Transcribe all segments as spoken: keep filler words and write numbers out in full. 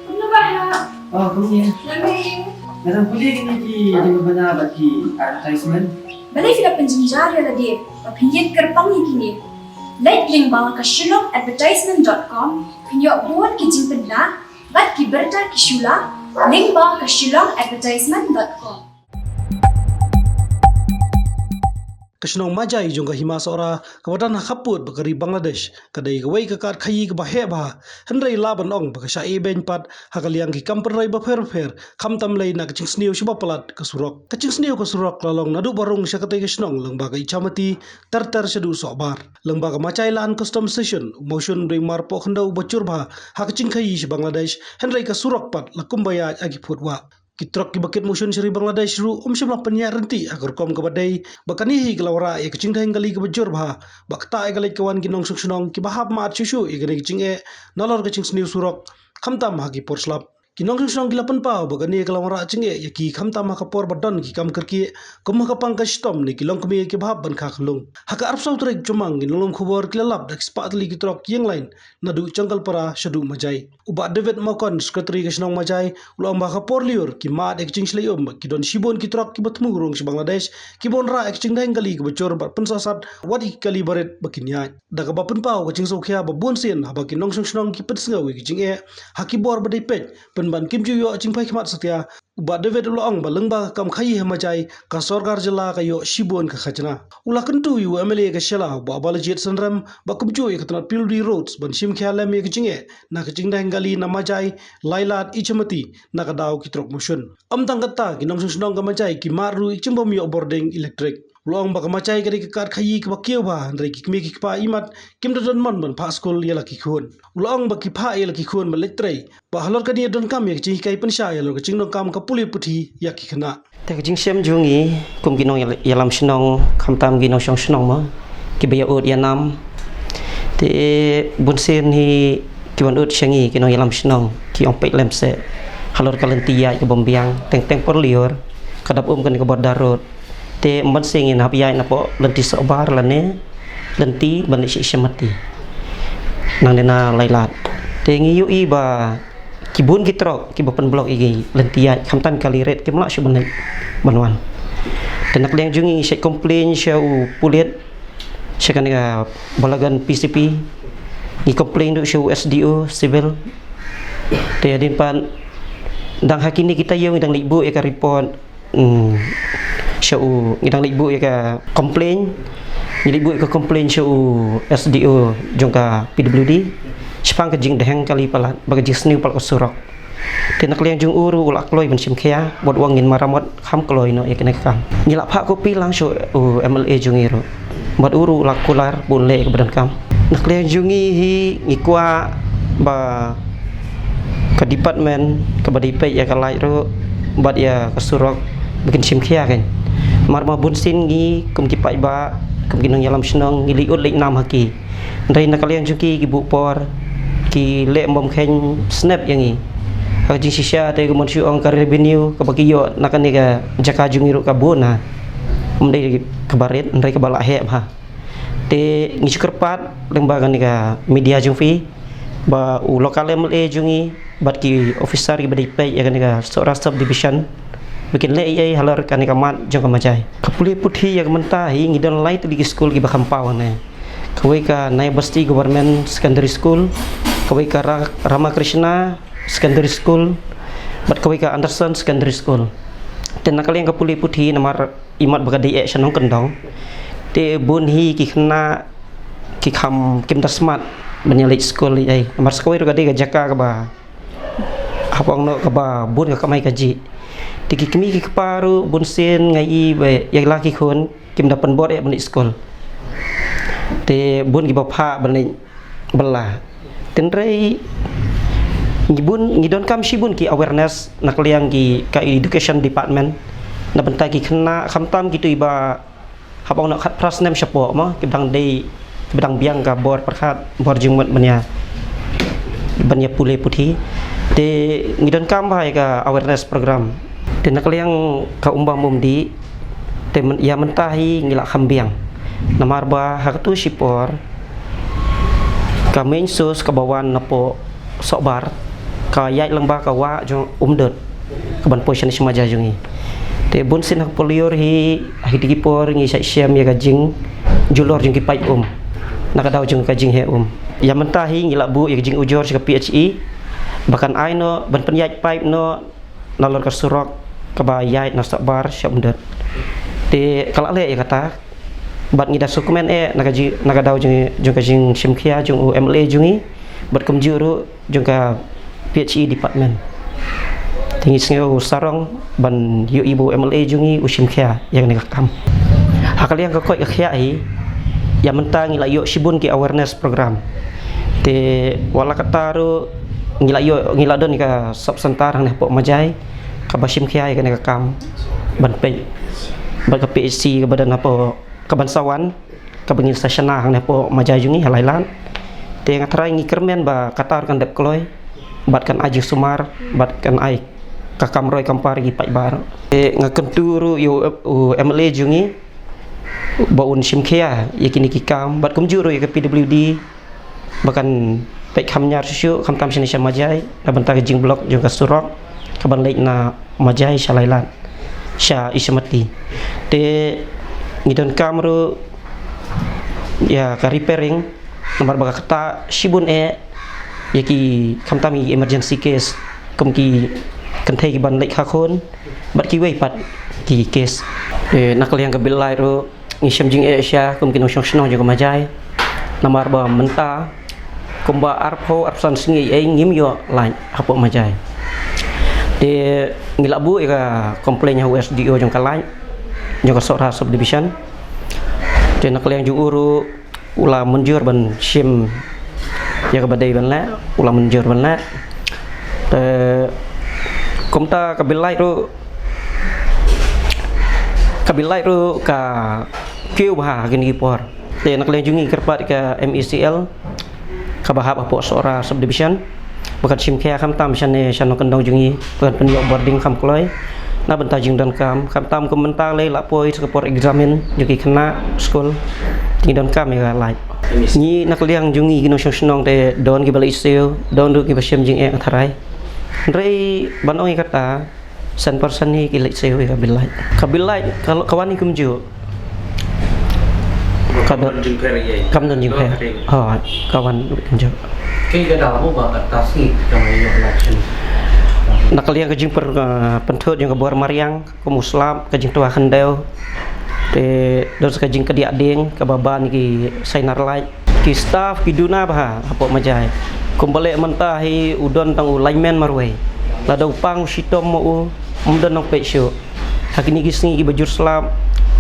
Kumno ba ha? Oh, kumne. Nga dang pule kine ki jingpynbna bad ki advertisement. Balei phi la pynjynjar ïa lade ba phin ïeng kyrpang ïa kine? Leit lyngba ka shillong advertisement dot com, phin ïoh bun ki jingpynbna bad ki bynta ki shula lyngba ka shillong advertisement dot com. Ka shnong Majai jong ka Hima Sohra, kaba don ha khappud bad ka ri Bangladesh, ka dei kawei ka kad khaïi kaba heh bha. Hynrei lah ban ong ba ka shah ibeiñ pat ha ka liang ki kam pynroi bapher bapher, khamtam lei na ka jingsniew shaba palat ka surok. Ka jingsniew ka surok la long naduh ba rung sha katei ka shnong lyngba ka Ichamati, ter ter shaduh Sohbar. Lyngba ka Majai Land Custom Station, u mawshun u dei u mar poh khyndew uba jur bha ha ka jingkhaïi sha Bangladesh, hynrei ka surok pat la kumba ïaid ha ki phut wah. Ki trok kiba kit mawshun sha ri Bangladesh ruh ym shym la pynïaid ryntih ha ka rukom kaba dei, ba kane hi ka la wanrah ïa ka jingdheng kali kaba jur bha, ba ktah ïa ka leit ka wan ki nongshong shnong kiba hap mad shuh shuh ïa kane ka jingeh nalor ka jingsniew surok, khamtam ha ki por slap. Ki nongshong shnong ki la pynpaw ba kane ka la wanrah jingeh ïa ki, khamtam ha ka por ba don ki kam kyrkieh, kum ha ka pang ka shitom ne ki longkmie kiba hap ban kha ka lung. Ha ka arphew saw tarik Jymmang, ki nonglum khubor ki la lap da ki spah tylli ki trok ïeng lain naduh Jangkalpara shaduh Majai. U Bah David Mawkon, Secretary ka shnong Majai, u la ong ba ha ka por lyiur ki mad ïa ka jingshlei um, ki don shibun ki trok kiba thmu rung sha Bangladesh, kiba wanrah ïa ka jingdheng kali kaba jur bad pynsahsat wat ïa ki kali barit ba kin ïaid. Da kaba pynpaw ka jingsngewkhia ba bunsien haba ki nongshong shnong ki pynsngew ïa ka jingeh ha ki bor ba dei peit, pynban kim ju ïoh jingphai khmat satia. U Bah David u la ong ba lyngba ka kam khaïi ha Majai, ka sorkar jylla ka ïoh shibun ka khajna. U la kyntu ïa u M L A ka Shella, u Bah Balajied Synrem, ba kumjuh ïa ka tnat P W D Roads ban shim khia lem ïa ka jingeh na ka jingdheng kali na Majai, Lailad, Ichamati, na ka daw ki trok mawshun. Ym tang katta, ki nongshong shnong ka Majai ki mad ruh ïa ka jingbym ïoh bording elektrik. U la ong ba ka Majai ka dei ka kad khaïi kaba kiew bha, hynrei ki kmie ki kpa imat kim da don mon ban phah skul ïa la ki khun. U la ong ba ki phah ïa la ki khun ban leit trei, ba halor kane donkam ïa ka jinghikai pynshai halor ka jingdonkam ka pule puthi ïa ki khynnah. Te ka jingshem jong ngi kum ki nongïalam shnong, khamtam ki nongshong shnong mo, kiba ïa ud ïa nam. Te bunsien hi ki wan ud sha ngi ki nongïalam shnong, ki ong peit lem seh halor ka lynti ïaid ka bym biang, teng teng por lyiur ka dap um kane ka border road. Te ym ban seng ïa na hap ïaid na poh lynti Sohbar lane lynti ban leit sha Ichamati, nangne na Lailad. Te ngi ïohi ba ki bun ki trok kiba pynblok ïa ki lynti ïaid, khamtam ki kali rit kim lah shuh ban leit ban wan. Te na ka liang jong ngi ngi shait complain sha u pulit, sha kane ka Balagan P C P, ngi complain ruh sha u S D O Civil. Te hadien pat dang ha kine ki taïew ngi dang leit buh ïa ka report, hmm, sha u, ngi dang leit buh ïa ka complain, ngi leit buh ïa ka complain sha u S D O jong ka P W D shaphang ka jingdheng kali palat bad ka jingsniew palat ka surok. Te na ka liang jong u ruh u la kloi ban shim khia, bad u ong ngin maramot kham kloi noh ïa kane ka kam. Ngi la phah copy lang sha u M L A jong ngi ruh, bad u ruh u la kular ba un leh ïa kaba donkam. Na ka liang jong ngi hi ngi kwah ba ka department kaba dei peit ïa ka light ruh bad ïa ka surok ba kin shim khia kein. Namar ba bunsien ngi kum ki paidbah, kum ki nongïalam shnong, ngi leit ud leit nam ha ki. Hynrei na ka liang jong ki, ki buh por, ki leh ym bym kheiñ snep ïa ngi. Ha ka jingshisha te kumno shu ong, ka revenue kaba ki ïoh na kane ka jaka jong ngi ruh ka bun, ha, ym dei kaba rit, hynrei kaba la heh bha. Te ngi shu kyrpad lyngba kane ka media jong phi ba u local M L A jong ngi bad ki officer kiba dei peit ïa kane ka Sohra Subdivision ba kin leh ei ei halor kane ka mat jong ka Majai. Ka pule puthi ïa ka mynta hi ngi don lai tylli ki skul kiba kham paw hangne. Kawei ka Nai Basti Government Secondary School, kawei ka Ra-, Ramakrishna Secondary School, bad kawei ka Anderson Secondary School. Te na ka liang ka pule puthi, namar imat ba ka dei eh sha nongkyndong, te bun hi ki khynnah ki kham, kim da smat ban ïa leit skul ei ei. Namar sa kawei ruh ka dei ka jaka kaba, hap ong noh, kaba bun ka kamai kajih. Te ki kmie ki kpa ruh bunsien nga i ba ïa la ki khun kim da pynbor eh ban leit skul. Te bun kiba phah ban leit bylla. Hynrei ngi bun, ngi donkam shibun ki awareness na ka liang ki, ka education department, na bynta ki khynnah, khamtam kito kiba hap ong noh khatphra snem shapoh mo, kiba dang dei, kiba dang biang ka bor pyrkhat, bor jingmut ban ïa, ban ïa pule puthi. Te ngi donkam bha ïa ka awareness program. Te na ka liang ka umbam umdih, te myn-, ïa mynta hi ngi la kham biang. Namar ba ha kato shipor Ka main source kaba wan napoh Sohbar ka ïaid lyngba ka wah jong Umdot kaban poi shane sha Majai jong ngi. Te bun sien ha ka polio hi, ha kiti ki por ngi shait shem ïa ka jingjulor jong ki paip um na ka daw jong ka jingheh um. Ïa mynta hi ngi la buh ïa ka jingujor sha ka P H E ba kan ai noh ban pynïaid paip noh nalor ka surok kaba ïaid na Sohbar sha Umdot. Te ka la leh ïa kata bad ngi da sngewkmen eh na ka ji, na ka daw jong, jong ka jingshim khia jong u M L A jong ngi bad kumjuh ruh jong ka P H E department. Te ngi sngew sarong ban ïohi ba u M L A jong ngi u shim khia ïa kane ka kam. Ha ka liang ka koit ka khiah hi, ïa mynta ngi la ïoh shibun ki awareness program. Te wat la katta ruh ngi la ïoh, ngi la don ka sub center hangne hapoh Majai kaba shim khia ïa kane ka kam ban peit bad ka P H C kaba don hapoh, kaban sa wan, kaba ngin sa shna hangne hapoh Majai jong ngi ha Lailad. Te nga tharai ngi kyrmen ba kata ruh kan dep kloi bad kan ai jingsumar bad kan ai ka kam roi kam par ïa ki paidbah. Te nga kyntu ruh ïa u, u M L A jong ngi ba un shim khia ïa kine ki kam bad kumjuh ruh ïa ka P W D ba kan peit kham ñiar shuh shuh khamtam shane sha Majai na bynta ka jingblock jong ka surok kaban leit na Majai sha Lailad, sha Isamati. Te ngi donkam ruh ïa ka repairing namar ba ka ktah shibun eh ïa ki, khamtam ïa ki emergency case kum ki kynthei kiban leit kha khun bad kiwei pat ki case. Te na ka liang ka bill light ruh ngi shem jingeh sha kum ki nongshong shnong jong ka Majai namar ba mynta kumba arphew arphew san sngi ei ngim ïoh light hapoh Majai. Te ngi la buh ïa ka complaint ha u S D O jong ka light jong ka Sohra subdivision. Te na ka liang jong u ruh u la mynjur ban shim ïa kaba dei ban leh, u la mynjur ban leh. Te kumta ka bill light ruh, ka bill light ruh ka kiew bha ha kine ki por. Te na ka liang jong ngi kyrpad ka M E C L kaba hap hapoh Sohra subdivision ba kan shim khia khamtam shane sha nongkyndong jong ngi ba kan pynïoh boarding kham kloi na bynta jingdonkam, khamtam kum mynta lei la poi sa ka por examine jong ki khynnah skul. Te ngi donkam ïa ka light. Ngi na ka liang jong ngi ki nongshong shnong te don kiba leit siew, don ruh kiba shem jingeh nga tharai. Hynrei ban ong ïa kata, san percent hi ki leit siew ïa ka bill light. Ka bill light ka, ka wan hi kumjuh. Ka don jingpher ïa. Kam don jingpher. Ha, ka wan kumjuh. Ki ka daw ba ka tasngi ka mai ïoh election. Na ka liang ka jingpyr, uh, pynthut jong ka bor mariang, kum u slap, ka jingtwa khyndew. Te don sa ka jingkdiah dieng kaba ban ki sainar light. Ki staff ki duna bha hapoh Majai. Kumba leh mynta hi u don tang u lineman marwei. Lada u pang u shitom ma u, um don nongpeit shuh. Ha kine ki sngi kiba jur slap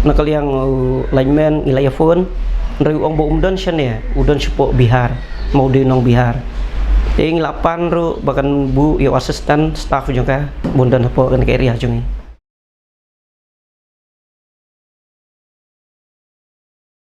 na ka liang u lineman ngi la ïa phone. Hynrei u ong ba um don shane, u don shapoh Bihar, ma u dei nong Bihar. Te ngi la pan ruh ba kan buh ïa u assistant staff jong ka ba un don hapoh kane ka area jong ngi.